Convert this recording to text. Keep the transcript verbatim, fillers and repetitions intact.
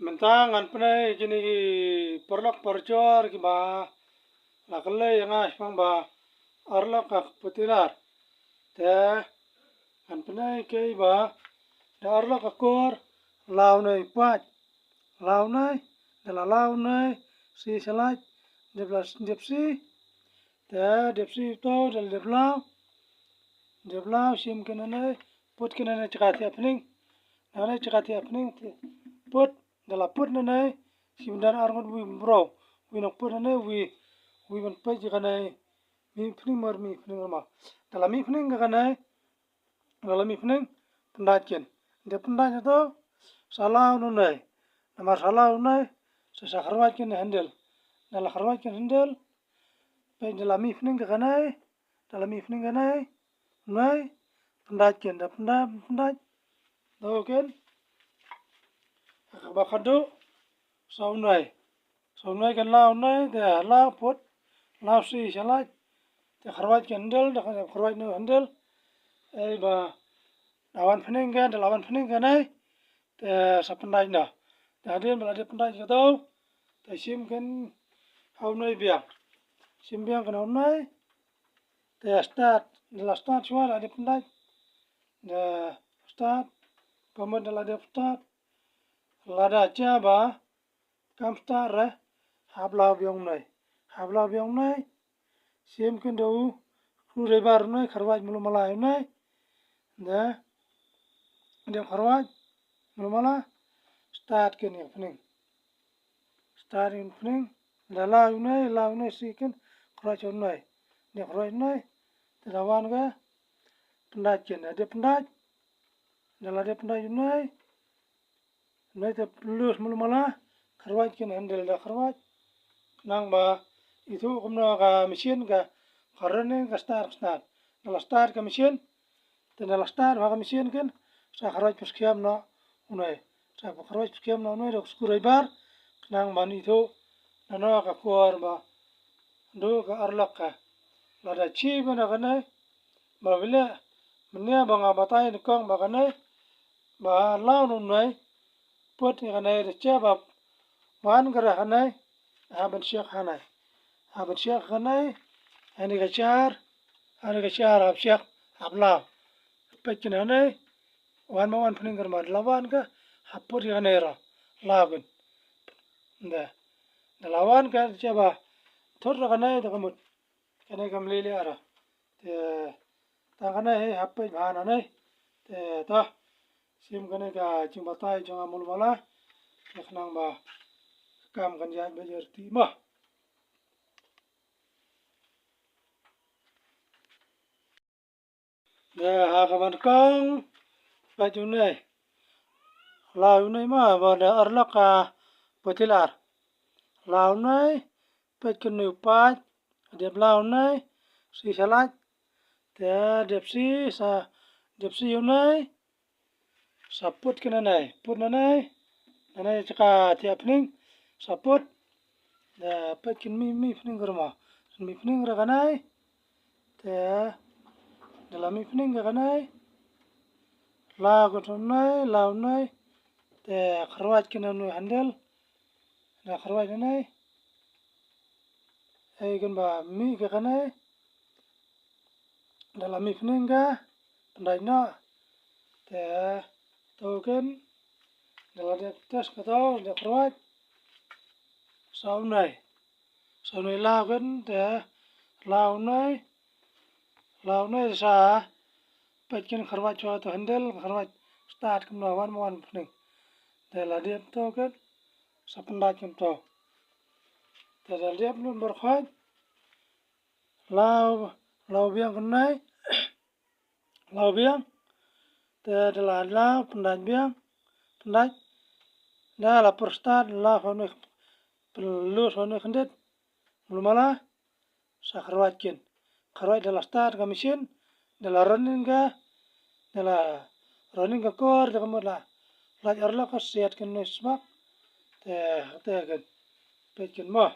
Mynta ngan pynleit kine ki paralok parajor kiba la kylli ïa nga shaphang ba arlok ka putilar. Te ngan pynleit kiba da arlok ka kor, law ne pat. Law ne, da la law ne, si shalait, dep la dep si. Te dep si to, da la dep law. Dep law, shim kine ne, put kine ne jaka thiah pning. Nane jaka thiah pning, put, da la put nane, shim da ar ngut wi bro. Wi nang put nane, wi, wi ban peit kane. Mih pning mar, mih pning mar. Da la mih pning kane. Da la mih pning, pyndait kin. Dep pyndait to, sa law nane. Namar sa law nane, sa sa kharwait kin handle. Da la kharwait kin handle. Peit da la mih pning kane. Da la mih pning kane. Nai. Pyndait kin, da pyndait, pyndait. Da kin. Ba khadu. Sa u nai. Sa u nai kan law nai, te law put. Law si shalait. Te kharwait kan handle, da kharwait no handle. Ei ba. Da wan pning kan, da la wan pning kan nai. Te sa pyndait na. Te hadien ba la dep pyndait kato. Te shim kan ha u nai biang. Shim biang kan ha u nai. Te start, da la start shuwa la dep pyndait. Da start, pamut da la dep start. Lada cha ba, kam start re, hap law biang nai. Hap law biang nai. Shim kan da u, screwdriver nai, kharwait mulu mala nai. Da, da kharwait mulu mala, start kan ïa pning. Start ïa pning. Da law nai, law nai si kan, kharwait nai. Da kharwait nai. Te da wan ka, pyndait kan, da dep pyndait. Da la dep pyndait nai. Nai te lus mulu mala, kharwait kan handle da kharwait. Nang ba, itu kumno ka machine ka, ka running ka start, start. Da la start ka machine, te da la start ba ka machine kan, sa kharwait pyrskhem na u nai. Sa kharwait pyrskhem na u nai da screwdriver, nang ba ni itu, nano ka kor ba, do ka arlok ka. Lada chi ba na kane, ba bile, mane ba nga batai ni kong ba kane, ba law nu nai, put ni kane da che ba, wan kare kane, ha ban siak kane. Ha ban siak kane, ani ka char, ani ka char hap siak, hap law. Peit kane, wan ma wan pning kar ma, la wan ka, hap put kane ra, law kan. Da, da la wan ka, che ba, thot ra kane, da ka mut. Kane kam lili ara. Te, ta kane he hap peit bha nane. Te, ta. Shim kane ka jingbatai jong nga mulu mala. Te khnang ba kam kan ïaid ba ïa rti ma. Te ha ka ban kong. Peit u nai. Law u nai ma ba da arlok ka patilar. Law u nai. Peit kane u pait, dep law nai, si shalait, te dep si, sa, dep si u nai, sa put kane nai, put nane, nane jaka thiah pning, sa put, da peit kin mih, mih pning kar ma, mih pning ra kane, te, da la mih pning ra kane, law ka tu nai, law nai, te kharwait kane nai handle, da kharwait nane, Ei, kan ba mih ka kane. Da la mih pning ka, pyndait noh. Te, to kan. Da la dep test ka to, dep kharwait. Sa u nai. Sa u nai law kan, te, law u nai. Law u nai sa. Peit kan kharwait chwa to handle, kharwait start kumno wan ma wan pning. Te la dep to kan. Sa pyndait kan to. Te da la dep lut bor khoit. Law, law biang kan nai. Law biang. Te da la law pyndait biang. Pyndait. Da la pyrstad law pha nai. Pynlut pha nai khyndiat. Mulu mala. Sa kharwait kin. Kharwait da la start ka machine. Da la running ka. Da la running ka kor da ka mut la. Lait arlok ka siat kin nai sbak. Te, te kin. Peit kin mo.